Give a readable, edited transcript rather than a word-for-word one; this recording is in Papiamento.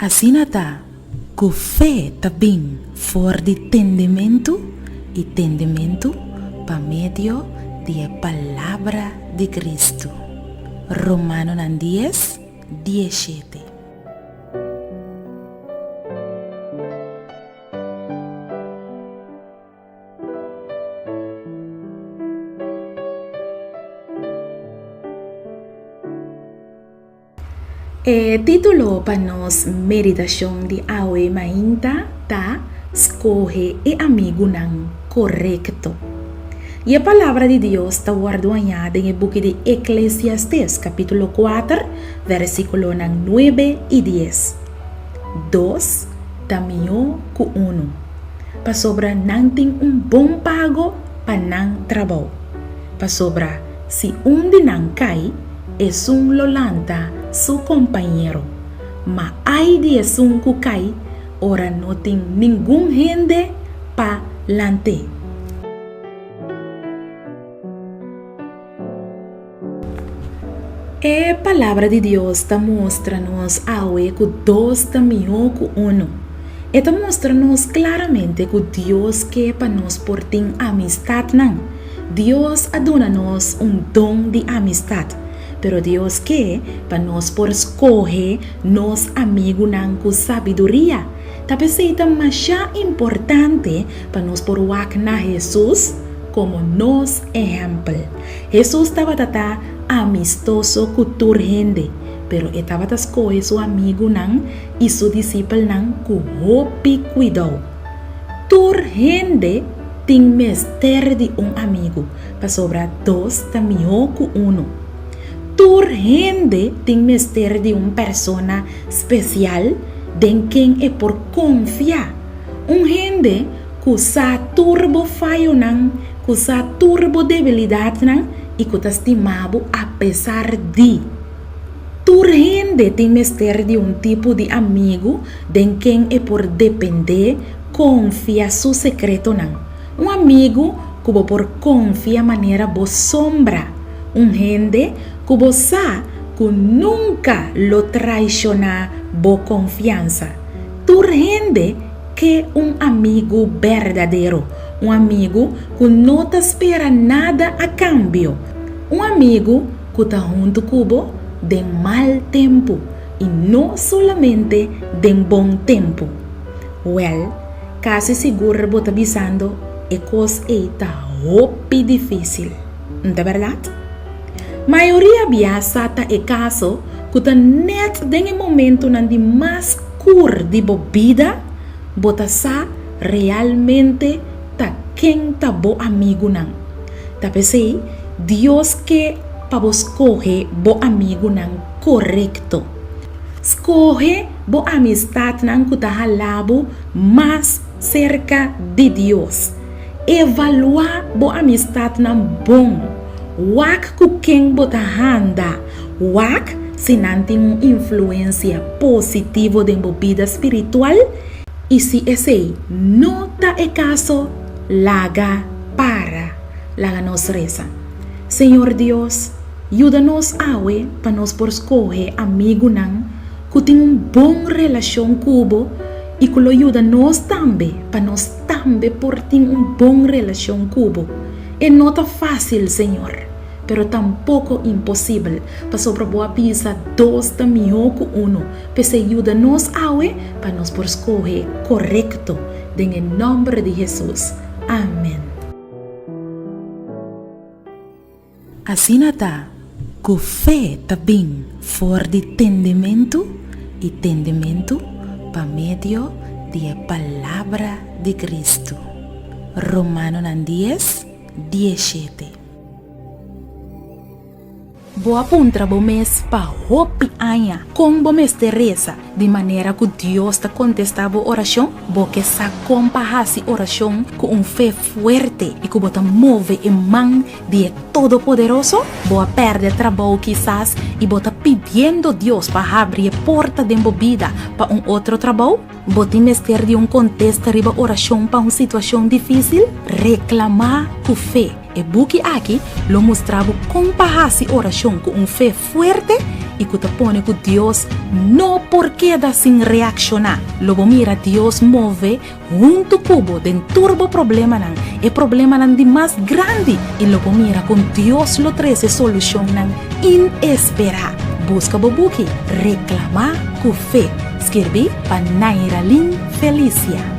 Asina ta ku fe ta bin for di tendementu i tendementu pa medio di e palabra di Kristu. Romanonan dies, diesshete. E título pa nos meditashon di awe mainta ta Skohe e Amigunan Korekto. I e Palabra di Dios ta wòrdu hañá den e buki di Eklesiastés kapítulo kuater, versíkulonan nuebe i dies. Dos ta mihó ku unu, pasobra nan tin un bon pago pa nan trabou. Pasobra si un di nan kai, Esun lo lanta su kompañero, ma ai di esun ku kai ora no tin ningun hende pa lant'é. E Palabra di Dios ta mustra nos awe ku dos ta mihó ku unu. E ta mustra nos klaramente ku Dios ke pa nos por tin amistatnan. Dios a duna nos un don di amistat, pero Dios ke pa nos por skohe nos amigunan ku sabiduria. Ta p'esei ta masha importante pa nos por wak na Hesus komo nos ehèmpel. Hesus tabata ta amistoso ku tur hende, pero e tabata skohe su amigunan i su disipelnan ku hopi kuidou. Tur hende tin mester di un amigu, pasobra dos ta mihó ku unu. Tur hende tin mester di un persona spesial den ken e por konfia. Un hende ku sa tur bo fayonan, ku sa tur bo debilidatnan i ku ta stima bo apesar di. Tur hende tin mester di un tipo di amigu den ken e por dependé, konfia su sekretonan. Un amigu ku bo por konfia manera bo sombra. Un hende ku bo sa ku nunka lo traishoná bo konfiansa. Tur hende ke un amigu berdadero, un amigu ku no ta spera nada a kambio, un amigu ku ta huntu ku bo den mal tempu i no solamente den bon tempu. Wèl, kasi sigur bo ta bisando e kos ei ta hopi difísil, n ta bèrdat? Mayoria bia sa ta e kaso ku ta nèt den e momentunan di mas skur di bo bida bo ta sa realmente ta ken ta bo amigunan. Ta p'esei Dios ke pa bo skohe bo amigunan korekto. Skohe bo amistatnan ku ta hala bo mas serka di Dios. Evaluá bo amistatnan bon. Wak ku ken bo ta handa. Wak si nan tin un influensia positivo den bo bida spiritual i si esei no ta e kaso, laga para. Laga nos resa. Señor Dios, yuda nos awe pa nos por skohe amigunan ku tin un bon relashon ku bo i ku lo yuda nos tambe pa nos tambe por tin un bon relashon ku bo. E no ta fásil, Señor, pero tampoko imposibel, pasobra bo a bisa dos ta mihó ku unu. P'esei yuda nos awe pa nos por skohe korekto. Den e nòmber di Hesus. Amèn. Asina ta ku fe ta bin for di tendementu i tendementu pa medio di e palabra di Kristu. Romanonan dies, diesshete. Bo a puntra bo mes pa hopi aña kon bo mester resa di manera ku Dios ta kontestá bo orashon? Bo ke sa kon pa hasi orashon ku un fe fuerte i ku bo ta move e man di e Todopoderoso? Bo a pèrdè trabou kisas i bo ta pidiendo Dios pa habri e porta den bo bida pa un otro trabou? Bo tin mester di un kontesta riba orashon pa un situashon difísil? Reklamá ku fe! E buki aki lo mustra bo kon pa hasi orashon ku un fe fuerte. i ku ta pone ku Dios no por keda sin reakshoná. Lo bo mira Dios move huntu ku bo den tur bo problemanan, e problemanan di mas grandi, i lo bo mira kon Dios lo trese solushonnan inesperá. Buska bo buki Reklamá ku Fe, skirbí pa Nairalyn Felicia.